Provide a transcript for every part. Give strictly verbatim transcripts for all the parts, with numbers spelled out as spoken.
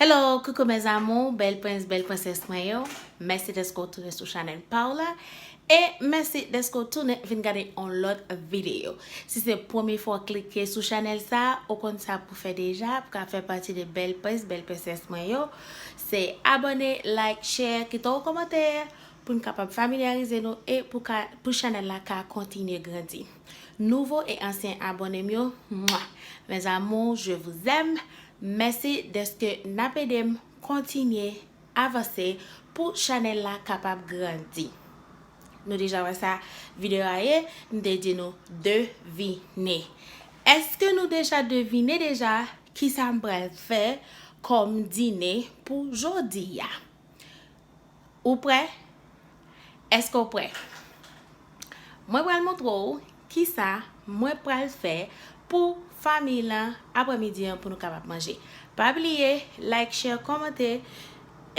Hello, coucou mes amours, bèl prens, bèl prensès mwen yo. Mèsi dèske w tounen sou chanèl pa w la. E mèsi dèske w tounen vin gade yon lòt videyo. Si se premye fwa w klike sou chanèl sa, ou konn sa pou fè deja, pou ka fè pati de bèl prens, bèl prensès mwen yo. Se abòne, like, share, kite yon kòmantè pou n kapab familyarize nou e pou ka, pou chanèl la ka kontinye grandi. Nouvo e ansyen abòne m yo, mwa, mes amours, je vous aime. Mèsi dèske n ap ede m kontinye avanse pou chanèl la kapab grandi. Nou deja wè sa videyo a ye, m te di nou devine. Èske nou deja devine deja kisa m pral fè kòm dine pou jodi a? Ou prè? Èske w prè? Mwen pral montre w kisa mwen pral fè pou fanmi lan aprèmidi an pou nou kapab manje. Pa bliye like, share, kòmante,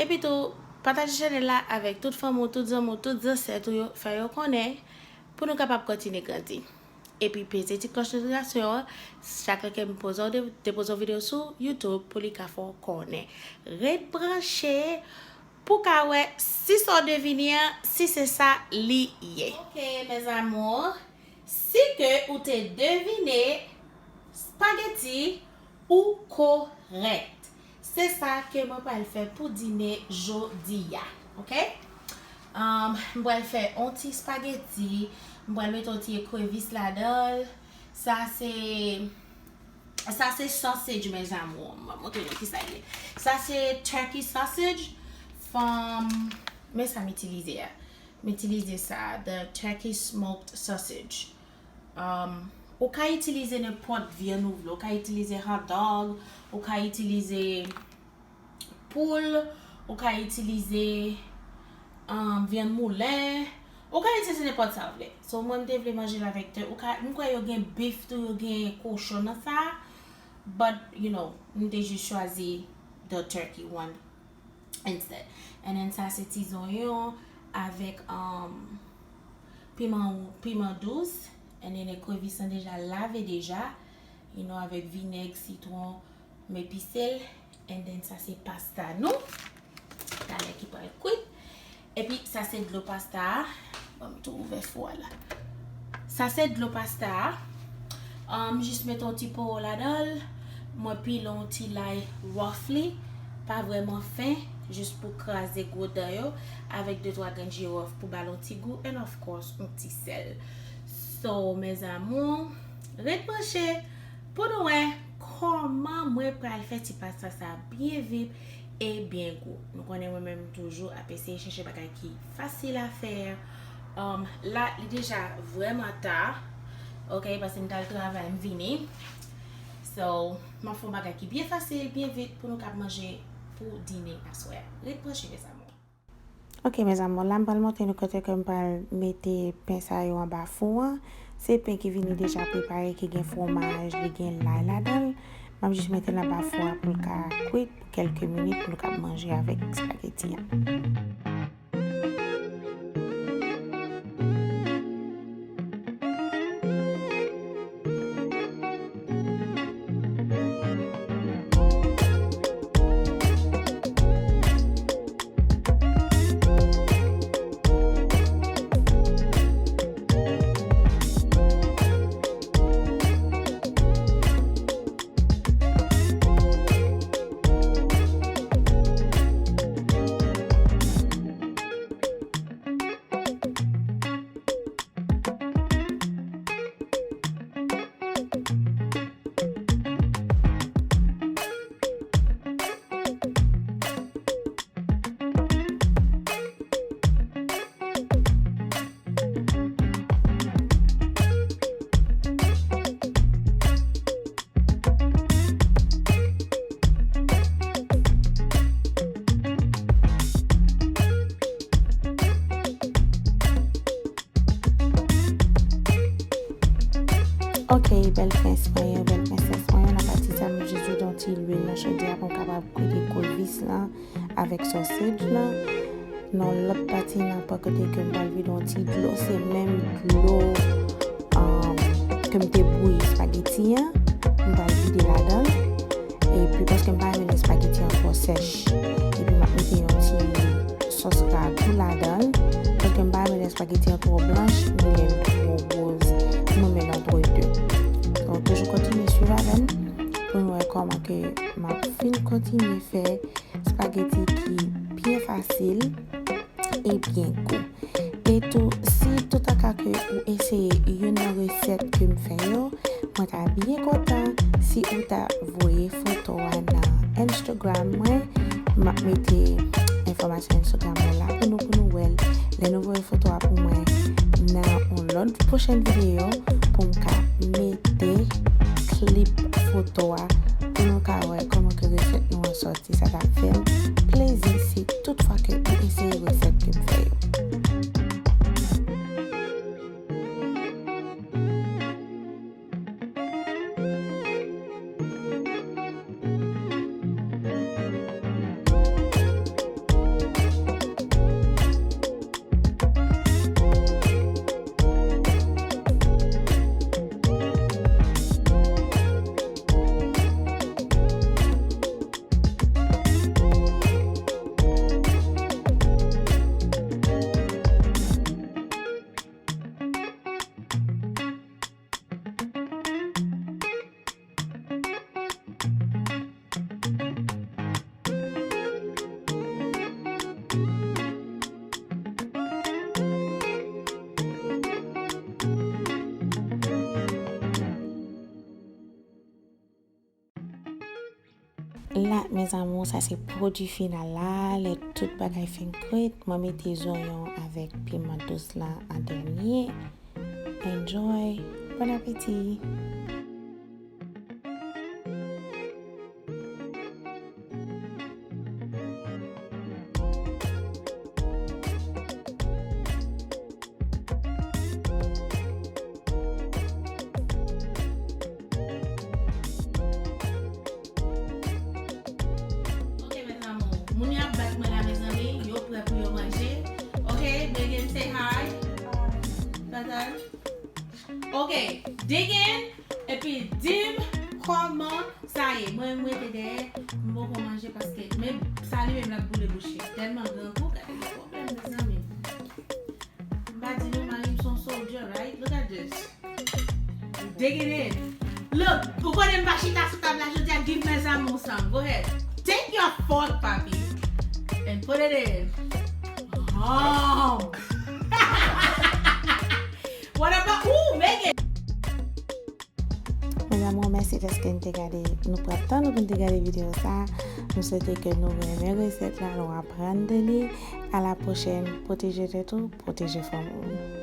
epi tou pataje chanèl la avèk tout fanmi w, tout zanmi w, tout zansèt ou yo, fè yo konnen pou nou kapab kontinye grandi. Epi peze ti klòch notifikasyon an, chak lè ke m poze, depoze yon videyo sou YouTube pou li ka fè w konnen. Ret branche pou ka wè si sa w devine an, si se sa li ye. Ok, mes amours, si ke ou te devine spaghetti ou korèk. Se sa ke mwen pral fè pou dine jodi a, ok? Um, m pral fè yon ti spaghetti, m pral mete yon ti ekrevis ladan l. Sa se, sa se sausage, mes amours. M ap montre nou kisa l ye. Sa se turkey sausage. Fanm, men sa m itilize a. M itilize sa, the turkey smoked sausage. Um, ou ka itilize nenpòt vyann ou vle. Ou ka itilize hot dog, ou ka itilize poul, ou ka itilize, um, vyann moulen, ou ka itilize nenpòt sa w vle. So, mwen, m te vle manje l avèk tè. Ou ka, m kwè yo gen beef tou, yo gen kochon nan sa. But, you know, m te jis chwazi the turkey one instead. And then sa se ti zonyon avèk, um, piman, piman dous. And then ekrevis lan deja lave deja. You know, avèk vinèg, sitwon, m epise l. And then sa se pasta nou. Talè ki pral kwit. Epi sa se dlo pasta a. Ban m tou ouvè fou a la. Sa se dlo pasta a. Um, jis mete yon ti powo ladan l. Mwen pile yon ti lay roughly. Pa vrèman fen. Jis pou kraze gwo dan yo. Avèk de twa grenn jiwòf pou ba l yon ti gou. And of course, yon ti sèl. So, mes amours, ret branche pou nou wè kòman mwen pral fè ti pasta sa byen vit e byen gou. Nou konnen mwen menm toujou ap eseye chèche bagay ki fasil a fè. Um, la, li deja vrèman ta. Ok, paske m t al travay, m vini. So, m ap fè yon bagay ki byen fasil, byen vit pou nou kab manje pou dine aswè a. Ret branche, mes amours. Ok, mes amours, la m pral montre nou kote ke m pral mete pen sa yo anba fou an. Se pen ki vini deja prepare, ki gen fwomaj, li gen lay ladan l. M ap jis mete l anba fou a pou l ka kwit pou kèlke minit pou nou kab manje avèk espageti a. Ok, bèl prens mwen yo, bèl prensès mwen yo, nan pati sa, m jis vide yon ti lwil nan chodyè pou m kapab kwit ekrevis lan avèk sausage lan. Nan lòt pati nan pwen kote ke m pral vide yon ti dlo, se menm dlo, um, ke m te bouyi espageti an, m pral vide ladan l. Epi Paske m pa renmen lè espageti an twò sèch. Epi m ap mete yon ti sòs ragou ladan l. Paske m pa renmen lè espageti an twò blanch, ni lè l twò woz. M renmen l antre de. Donk, toujou kontinye swiv avè m pou nou wè kòman ke m ap fin kontinye fè espageti ki byen fasil e byen gou. E tou, si toutaka ke ou eseye youn nan resèt ke m fè yo, mwen ta byen kontan si ou ta voye foto a nan Instagram mwen. M ap mete enfòmasyon Instagram mwen la pou nou, pou nou wè l. Lè nou voye foto a pou mwen nan yon lòt pwochèn videyo pou m ka mete klip foto a pou nou ka wè kòman ke resèt nou an sòti. Sa t ap fè m plezi si tout fwa ke ou eseye resèt ke m fè yo. La, mes amours, sa se pwodui final la. Lè tout bagay fin kwit, mwen mete zonyon avèk piman dous la an dènye. Enjoy! Bon apeti! Ok, mes amours. Moun yo ap bat mwen la, mezanmi. Yo prè pou yo manje. Ok, Megan, say hi. Tatan. Ok, Diggin, epi di m kòman sa ye. Mwen, mwen te dèyè, m poko manje paske, men sa li menm l ap boule bouch li. Tèlman grangou, gade gen pwoblèm, mezanmi. M pa di nou, mari m se yon soldier, right? Look at this. Digging in. Look, ou konnen m pa chita sou tab la jodi a, give me some more some. Go ahead. Take your fork, papi, and put it in. Oh. What about, ooh, Megan? Mes amours, mèsi paske n te gade, nou pran tan nou pou n te gade videyo sa. M swete ke nou renmen resèt la, nou aprann de li. A la pwochèn, pwoteje tèt ou, pwoteje fanmi w.